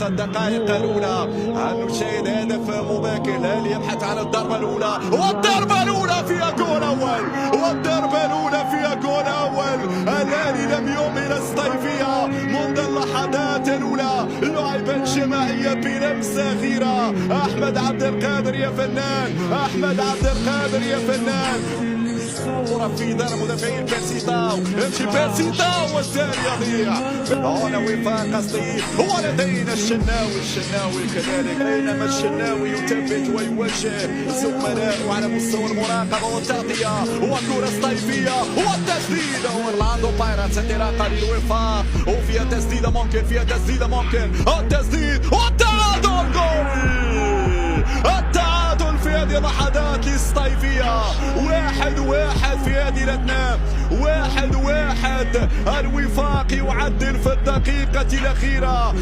الدقائق الأولى نشاهد هدف مباكر. الأهلي يبحث عن الضربة الأولى، والضربة الأولى فيها جول أول، والضربة الأولى فيها جول أول. الأهلي لم يهمل السطايفية منذ اللحظات الأولى. لعبة جماعية بلمسة أخيرة. أحمد عبد القادر يا فنان، أحمد عبد القادر يا فنان. كرة في دار مدافعين، بيرسي تاو، امشي بيرسي تاو، والثاني يضيع. هنا وفاق سطيف ولدينا الشناوي، الشناوي كذلك، بينما الشناوي يثبت ويوجه زملائه على مستوى المراقبة والتغطية. وكرة سطايفية والتسديدة. اورلاندو بايرتس، انطلاقة للوفاق وفيها تسديدة ممكن، فيها تسديدة ممكن، التسديد والتعادل، جول! التعادل في هذه اللحظات للسطايفية، 1-1 في هذه الأثناء، 1-1. الوفاق يعدل في الدقيقة الأخيرة.